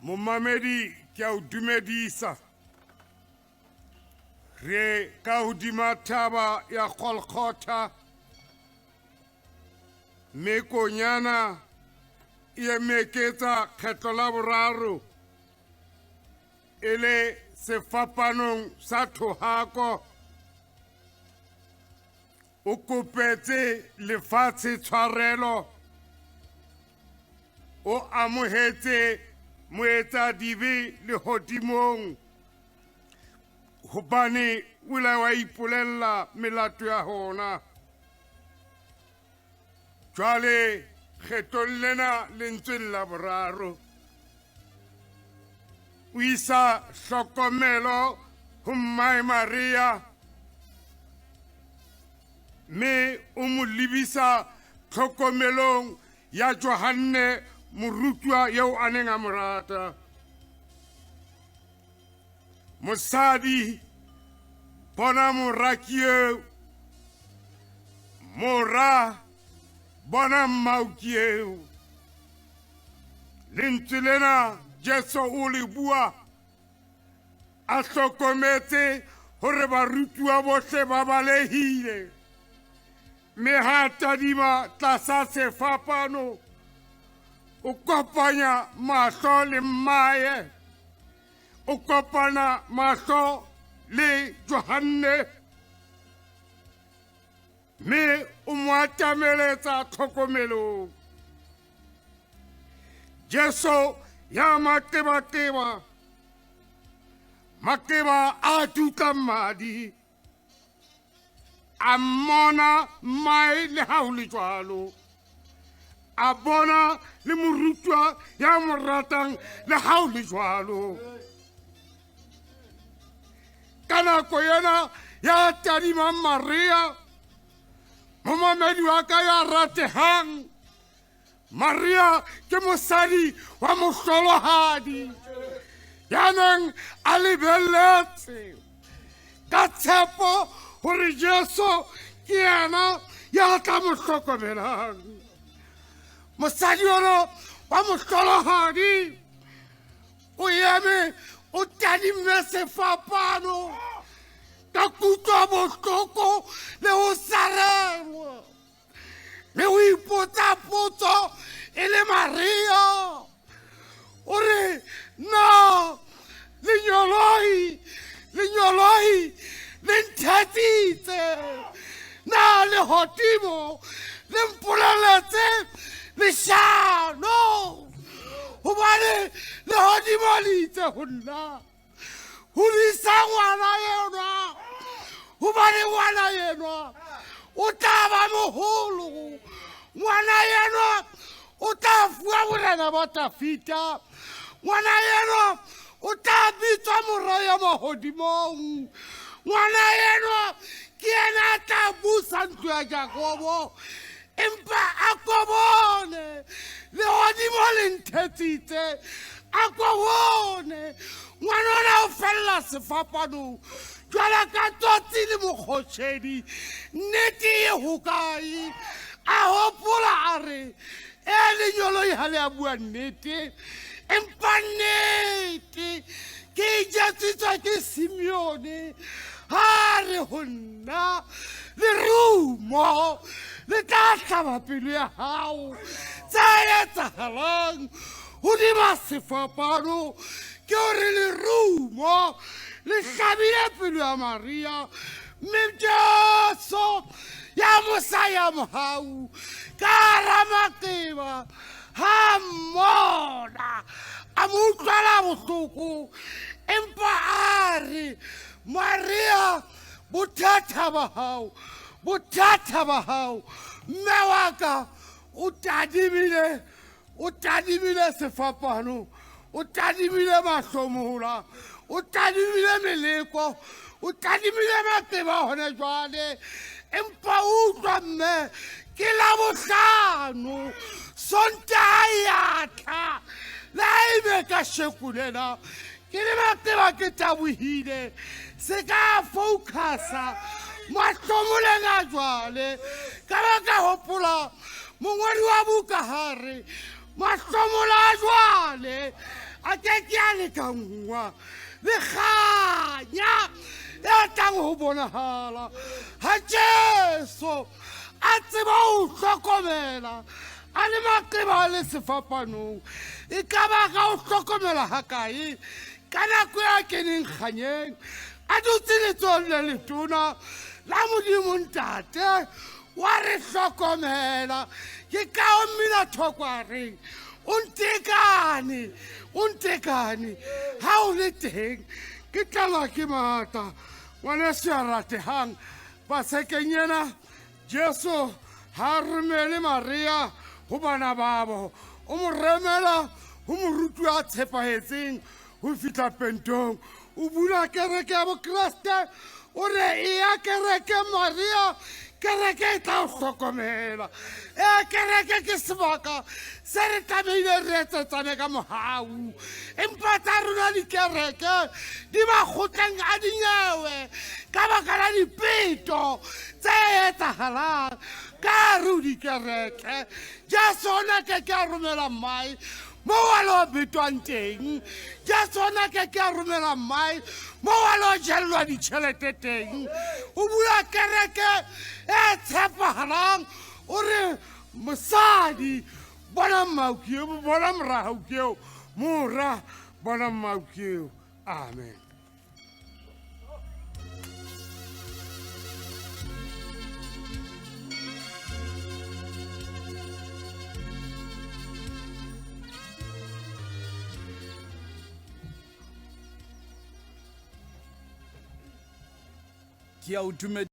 Momamedi ke a o dumedisa. Re ka hodima thaba ya Golgotha. Mme konyana e emeketsa kgetlo la boraro e le sefapanong sa thohako. O kopetse lefatshe tshwarelo. O amohetse moetsadibe lehodimong hobane o ile wa ipolella melato ya hona. Jwale kgetlong lena lentsweng la boraro o isa hlokomelo ho mmae Maria mme o mo lebisa tlhokomelong ya Johanne morutuwa eo a neng a mo rata. Mosadi, bona moraki eo. Mora, bona mmaoki eo. Lentswe lena Jesu o le bua a hlokometse hore barutuwa bohle ba balehile, mme ha tadima tlasa sefapano o kopanya mahlo le mmae, o kopana mahlo le Johanne, mme o mo atameletsa tlhokomelong. Jesu ya matebateba, mateba a dutlang madi, a mmona mmae le ha ho le jwalo, a bona le morutwa ya mo ratang le ha ho le jwalo. Ka nako ena ya tadimang Maria, momamedi wa ka ya ratehang, Maria ke mosadi wa mohlolohadi ya neng a lebelletse ka tshepo hore Jesu ke yena ya tla mo hlokomelang. Mosadi ona wa mohlolohadi o eme o tadimme sefapano ka kutlwa bohloko le ho sarelwa le ho ipotsa potso e le Maria o re na lenyoloi lenyoloi le nthetsitse, na lehodimo le mpoleletse leshano, hobane lehodimo le itse ho nna hodisa ngwana enwa, hobane ngwana enwa o tla ba moholo, ngwana enwa o tla fuwa borena ba Dafita, ngwana enwa o tla bitswa mora ya mahodimong, ngwana enwa ke yena a tla busa ntlo ya Jakobo. Empa a ko bone lehodimo le nthetsitse, a ko bone ngwana ona o fella sefapanong jwalo ka tsotsi le mokgotjhedi, nnete e hokae? A hopola a re e lenyoloi ha le a bua nnete, empa nnete ke e jetsitswe ke Simeone ha re ho nna lerumo le tla hlaba pelo ya hao. Tse etsahalang hodima sefapano ke hore lerumo le hlabile pelo ya Maria, mme Jesu ya mosa ya mohau ka hara maqeba ha mmona a mo utlwela bohloko, empa a re Maria bothata ba hao, bothata ba hao, mme wa ka o tadimile, o tadimile sefapano, o tadimile mahlomola, o tadimile meleko, o tadimile maqeba hona jwale, empa utlwa mme ke Labohlano Sontaha ya tla le ha ebe ka shekolela ke le maqeba ke tabohile, se ka focusa mahlomoleng a jwale. Ka ba ka hopola mongwadi wa buka hare mahlomola a jwale A ke ke a lekanngwa le kganya e tlang ho bonahala. Ha Jesu a tseba ho hlokomela a le maqeba a le sefapanong, e ka ba ka o hlokomela hakae ka nako ya keneng kganyeng, a dutse letsohong le letona la Modimo Ntate, wa re hlokomela. Ke ka o mmina thoko a reng, o ntekane, o ntekane, ha o le teng ke tlelwa ke matla. Ngwaneso ya ratehang, Pasekeng ena Jesu ha a romele Maria ho bana babo, o mo remela ho moruti a tshepahetseng ho fihla pentong. O bula kereke ya Bokreste, o re e ya kereke Maria, kereke e tla o hlokomela. E kereke ke sebaka se re tlamehile re etsetsane ka mohau, empa tsa rona dikereke di makgotleng a dinyewe ka baka la dipeto tse etsagalang ka gare ho dikereke. Jesu o na ke ke a romela mmae mo wa lo betwang teng, Jesu o na ke ke a romela mmae mo wa lo jellwa ditšhelete teng. O bula kereke e tshepagalang, o re mosadi bona mmauki eo, bona moragauki eo, mora bona mmauki eo. Amen. Ke a o dumedisa.